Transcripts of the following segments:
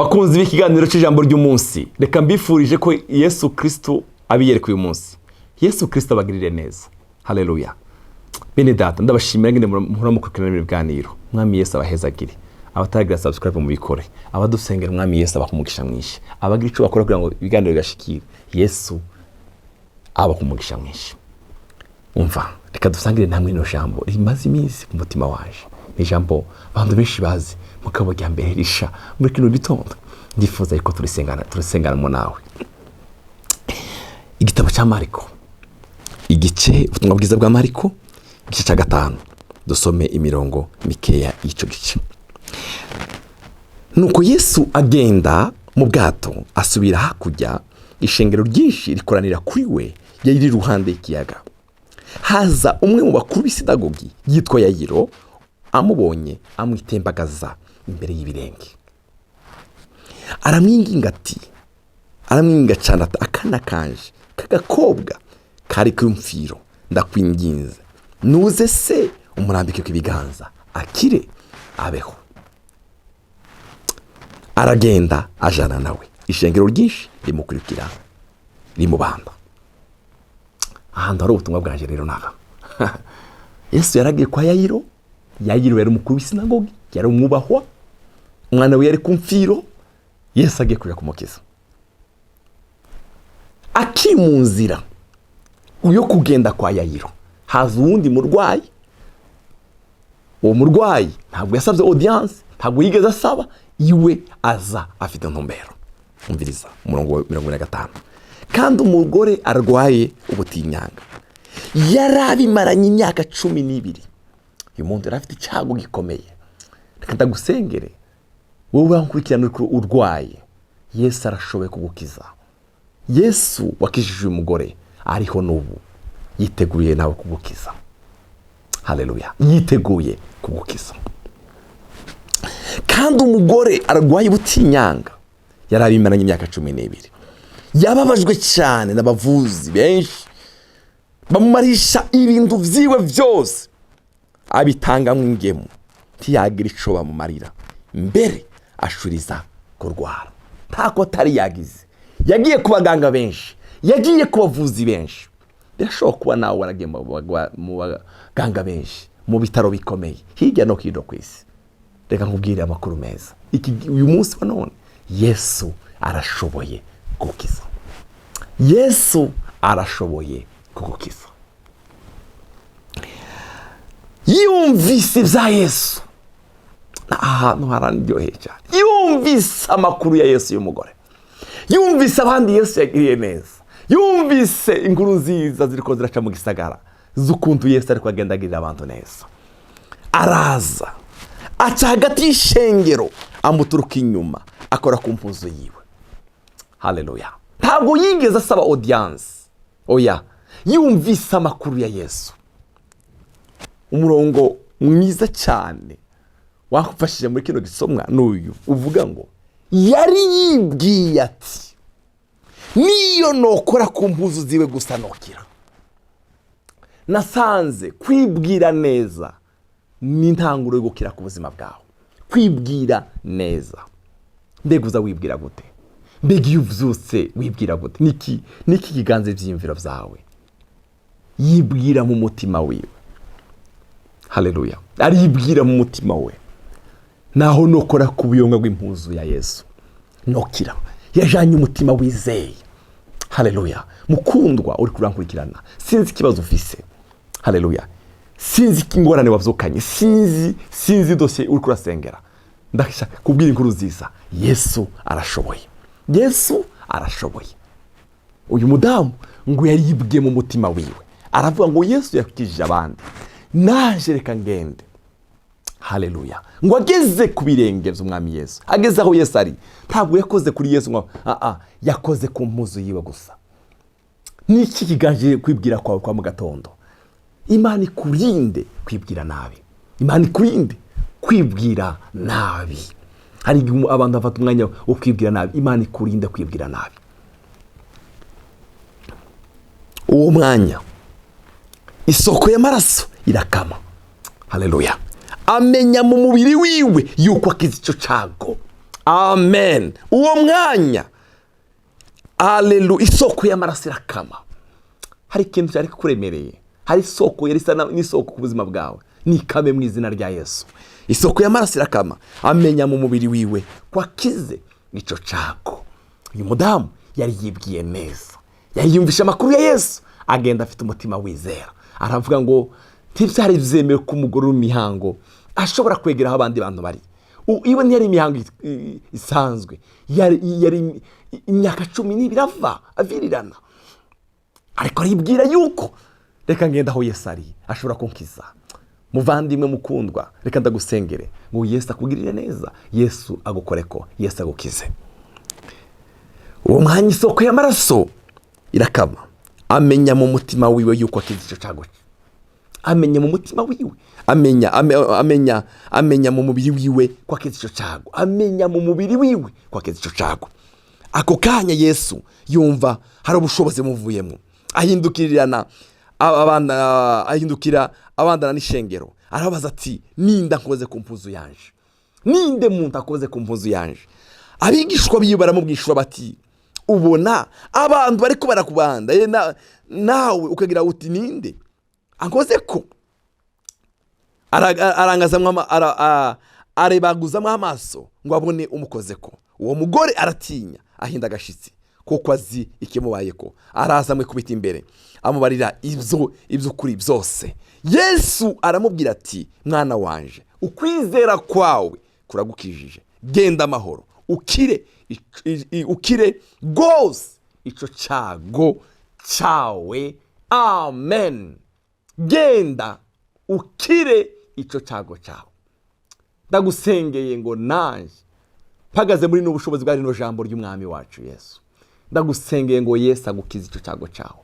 Bakunzi b'ikiganiro cy'ijambo ry'umunsi, reka mbifurije ko Yesu Kristo abiyereka uyu munsi. Yesu Kristo abagirire neza. Haleluya. Bene data, ndabashimira ngene muhora mukurikirana ibiganiro. Mwami Yesu abahezagire. Abataragira subscribe mubikore. Abadusengera, Mwami Yesu abaha umugisha mwinshi. Abagira icyo bakora kugira ngo ibiganiro bigashikire, Yesu abaha umugisha mwinshi. Umva, reka dusangire namwe rino jambo rimaze iminsi ku mutima waje. Ni ijambo abantu benshi bazi, mugabo rya mbere risha muri kino gitondo. Ndifuza yuko turisengana, turisenganamo nawe. Igitabo cya Mariko, igice, ubutumwa bwiza bwa Mariko, igice cya 5, dusome imirongo mikeya y'icyo gice. Nuko Yesu agenda mu bwato asubira hakurya, ishengero ryinshi rikoranira kuri we, yari iri iruhande y'ikiyaga. Haza umwe mu bakuru b'isinagogi yitwa Yayiro, amubonye amwitembagaza imbere y'ibirenge, aramwinginga ati, aramwinginga cyane ati: "Akana kanje k'agakobwa kari ku mfiro, ndakwinginze nuze se umurambike ku ibiganza akire abeho." Aragenda ajana nawe, ishengero ryinshi rimukurikira rimubanda. Ahantu hari ubutumwa bwanje rero naha: Yesu yaragiye kwa Yayiro. Yayiro yari umukuru w'isinagogi, yari umwubahwa, umwana we yari ku mfiro. Yesu agiye kuja kumukiza. Akiri mu nzira yo kugenda kwa Yayiro, haza uwundi murwayi. Uwo murwayi ntabwo yasabye audience, ntabwo yigeze asaba iwe, aza afite intumbero. Umviriza umurongo wa 45: "Kandi umugore arwaye ubutinyanga, yari abimaranye imyaka 12." Uyu muntu yari afite icyago gikomeye. Reka ndagusengere wowe wankurikirana urwaye, Yesu arashoboye kugukiza. Yesu wakijije uyu mugore ariho n'ubu, yiteguye nawe kugukiza. Haleluya, yiteguye kugukiza. "Kandi umugore arwaye ubutinyanga, yari abimaranye imyaka 12, yababajwe cyane n'abavuzi benshi, bamumarisha ibintu byiwe byose, abitangamo ingemu, ntiyagira icyo bamumarira, mbere ashuriza kurwara." Ntako atari yagize, yagiye ku baganga benshi, yagiye ku bavuzi benshi. Birashoboka kuba nawe waragiye mu baganga benshi, mu bitaro bikomeye hirya no hino ku isi. Reka nkubwire amakuru meza uyu munsi wa none: Yesu arashoboye kugukiza. Yesu arashoboye kugukiza. Yumvise ibya Yesu, ahantu harandyoheye cyane. Yumvise amakuru ya Yesu y'umugore, yumvise abandi Yesu yagiriye neza, yumvise inkuru nziza ziri ko ziraca mu gisagara z'ukuntu Yesu ariko agenda agirira abantu neza. Araza aca hagati y'ishengero, amuturuka inyuma, akora ku mpuzu yiwe. Haleluya. Ntabwo yigeze asaba audience, oya, yumvise amakuru ya Yesu. Umurongo mwiza cyane wafashije muri kino gisomwa n'uyu uvuga ngo: "Yari yibwiye ati: niyo nokora ku mpuzu ziwe gusa nokira." Nasanze kwibwira neza ni intanguro yo gukira ku buzima bwawe. Kwibwira neza, mbega uza wibwira gute? Mbega iyo uvyutse wibwira gute? Niki kiganza ivyiyumviro vyawe? Yibwira mu mutima wiwe, haleluya, aribwira mu mutima we: "Naho nokora ku buyonga bw'impuzu ya Yesu nokira." Yajanye umutima wizeye. Haleluya. Mukundwa uri kurankurikirana, sinzi ikibazo ufise, haleluya, sinzi ingorane wavyukanye, sinzi dosiye uri kurasengera. Ndashaka kubwira inkuru nziza: Yesu arashoboye, Yesu arashoboye. Uyu mudamu ngo yaribwiye mu mutima wiwe, aravuga ngo: "Yesu yakijije abandi, naje reka ngende." Haleluya. Ngo ageze ku birenge by'Umwami Yesu, ageze aho Yesu ari, ntabwo yakoze kuri Yesu ngo yakoze ku mpuzu yiwe gusa. Niki kiganje kwibwira kwawe kwa mu gatondo? Imana ikurinde kwibwira nabi, Imana ikurinde kwibwira nabi. Hari igihe abantu bafata umwanya wo kwibwira nabi. Imana ikurinde kwibwira nabi. Uwo mwanya isoko y'amaraso irakama. Haleluya. Amenya mu mubiri wiwe yuko akize icyo cyago. Amen. Uwo mwanya, aleluya, isoko y'amaraso irakama. Hari ikintu cyari kukuremereye, hari isoko yari isa n'isoko ku buzima bwawe, nikame mu izina rya Yesu. Isoko y'amaraso irakama, amenya mu mubiri wiwe ko akize icyo cyago. Uyu mudamu yari yibwiye neza, yari yumvishe amakuru ya Yesu, agenda afite umutima wizera. Aravuga ngo ntibyari byemewe ko umugore uri mu mihango ashobora kwegera aho abandi bantu bari. Iwe ntiyari imihango isanzwe, yari imyaka 12 ava avirirana, ariko aribwira yuko reka ngenda aho Yesu ari, ashobora kunkiza. Muvandimwe mukundwa, reka ndagusengere ngo Yesu akugirire neza, Yesu agukore ko, Yesu agukize. Uwo mwanya isoko y'amaraso irakama, amenya mu mutima wiwe yuko akize icyo cyago. Amenya mu mutima wiwe, amenya mu mubiri wiwe ko akize icyo cyago, amenya mu mubiri wiwe ko akize icyo cyago. Ako kanya Yesu yumva hari ubushobozi bumuvuyemo, ahindukirirana abana, ahindukira abandana n'ishengero, arabaza ati: "Ninde akoze ku mpuzu yanje? Ninde muntu akoze ku mpuzu yanje?" Abigishwa biwe baramubwishura bati: "Ubona abantu bariko barakubanda, nawe ukagira uti ninde ankoze ko?" Arebaguzamwo amaso ngo abone umukoze ko. Uwo mugore aratinya, ahinda agashitsi, kuko azi ikimubaye ko. Araza amwikubita imbere, amubarira ibyo iby'ukuri byose. Yesu aramubwira ati: "Mwana wanje, ukwizera kwawe kuragukijije, genda amahoro, ukire ukire rwose icyo cyago cyawe." Amen. Genda ukire icyo cyago cyawe. Ndagusengeye ngo nanjye mpagaze muri n'ubushobozi bwa rino jambo ry'umwami wacu Yesu, ndagusengeye ngo Yesu agukize icyo cyago cyawe,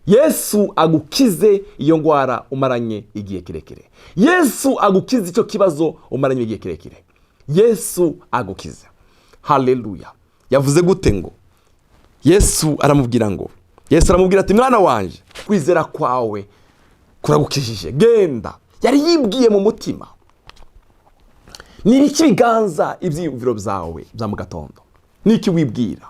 Yesu agukize iyo ndwara umaranye igihe kirekire, Yesu agukize icyo kibazo umaranye igihe kirekire, Yesu agukize. Haleluya. Yavuze gute? Ngo Yesu aramubwira ngo, Yesu aramubwira ati: "Mwana wanje, kwizera kwawe kuragukijije, genda." Yari yibwiye mu mutima. Ni ibiki biganza ibyiyumviro byawe bya mu gatondo? Niki wibwira?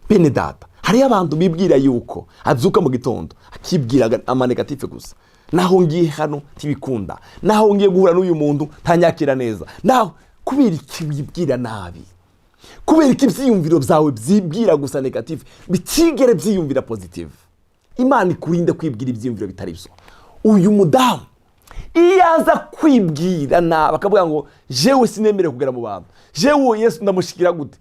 Bene data, hariyo abantu bibwira yuko abyuka mu gitondo akibwira ama négatif gusa: "Naho ngiye hano ntibikunda, naho ngiye guhura n'uyu muntu ntanyakira neza." Naho kubera iki wibwira nabi? Kubera iki ibyiyumviro byawe byibwira gusa négatif, bitigere byiyumvira positif? Imana ikurinde kwibwira ibyiyumviro bitari byo. Uyu mudamu iyo aza kwibwira nabi, akavuga ngo jewe sinemerewe kugera mu bantu, jewe Yesu ndamushikira gute,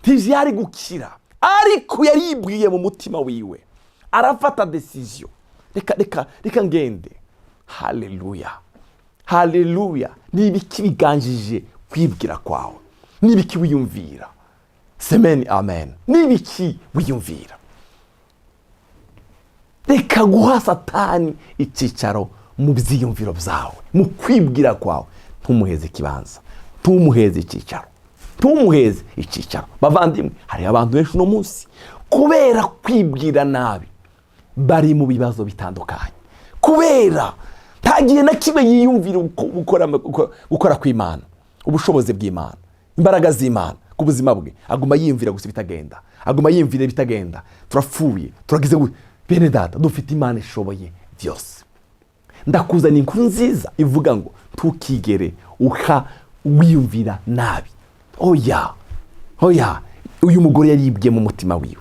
ntibyari gukira. Ariko yaribwiye mu mutima wiwe, arafata décision: "Reka, reka, reka ngende." Haleluya, haleluya. Ni ibiki biganjije kwibwira kwawe? Ni ibiki wiyumvira? Semeni amen. Ni ibiki wiyumvira? Reka guha Satani icyicaro mu byiyumviro byawe, mu kwibwira kwawe. Ntumuheze ikibanza, ntumuheze icyicaro, ntumuheze icyicaro. Bavandimwe, hari abantu benshi uno munsi kubera kwibwira nabi bari mu bibazo bitandukanye, kubera nta gihe na kimwe yiyumvira gukora kw'Imana, ubushobozi bw'Imana, imbaraga z'Imana ku buzima bwe. Aguma yiyumvira gusa ibitagenda, aguma yiyumvira ibitagenda: "Turapfuye, turagize." Bene data, dufite Imana ishoboye byose. Ndakuzaniye inkuru nziza ivuga ngo ntukigere uha wiyumvira nabi. Oya, oya. Uyu mugore yaribwiye mu mutima wiwe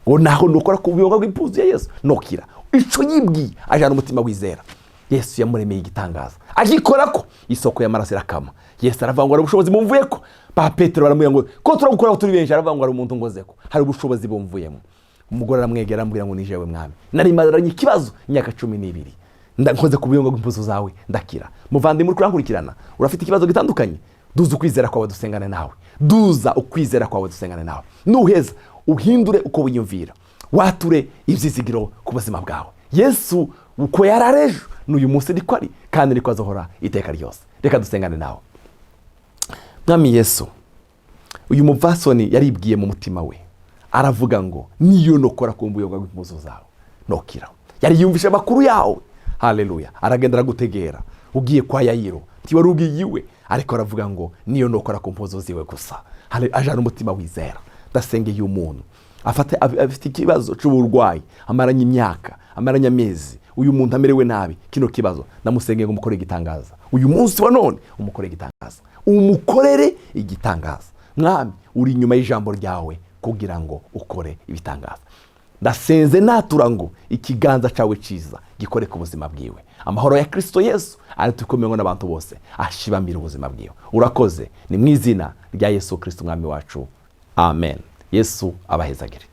ngo naho nukora ku buyoga bw'impuzu ya Yesu nokira. Ico yibwiye, ajana umutima wizera, Yesu yamuremeye igitangaza. Agikora ko, isoko y'amaraso irakama. Yesu aravuga ngo hari ubushobozi bumvuye ko. Ba Petero baramubwira ngo ko turagukora turi benshi. Aravuga ngo hari umuntu ngoze ko, hari ubushobozi bumvuyemo. Umugore aramwegera, aramubwira ngo ni jewe mwami, nari maranye ikibazo imyaka 12, nkoze ku buyongo bw'impuzu zawe ndakira. Muvandimwe uri kurankurikirana, urafite ikibazo gitandukanye, duza ukwizera kwawe dusengane nawe, duza ukwizera kwawe dusengane nawe. Nuheza uhindure uko wiyumvira, wature ibyizigiro ku buzima bwawe. Yesu uko yari ari ejo, n'uyu munsi niko ari, kandi niko azohora iteka ryose. Reka dusengane nawe. Mwami Yesu, uyu mupfasoni yaribwiye mu mutima we, aravuga ngo niyo nokora ku mbuye bw'impuzu zawe nokira. Yari yumvishe amakuru yawe. Haleluya. Aragenda aragutegera ugiye kwa Yayiro, ntiwari ugiye iwe, ariko aravuga ngo niyo nokora ku mpuzu ziwe gusa. Ajana umutima wizera. Ndasengeye umuntu afate afite ikibazo cy'uburwayi amaranye imyaka, amaranye amezi. Uyu muntu amerewe nabi, kino kibazo ndamusengeye ngo umukorere igitangaza uyu munsi wa none, umukorere igitangaza, umukorere igitangaza. Mwami, uri inyuma y'ijambo ryawe kugira ngo ukore ibitangaza. Ndasenze natura ngo ikiganza cyawe cyiza gikore ku buzima bwiwe. Amahoro ya Kirisito Yesu ari tukomewe n'abantu bose ashibamira ubuzima bwiwe. Urakoze, ni mu izina rya Yesu Kirisito Umwami wacu, amen. Yesu abahezagire.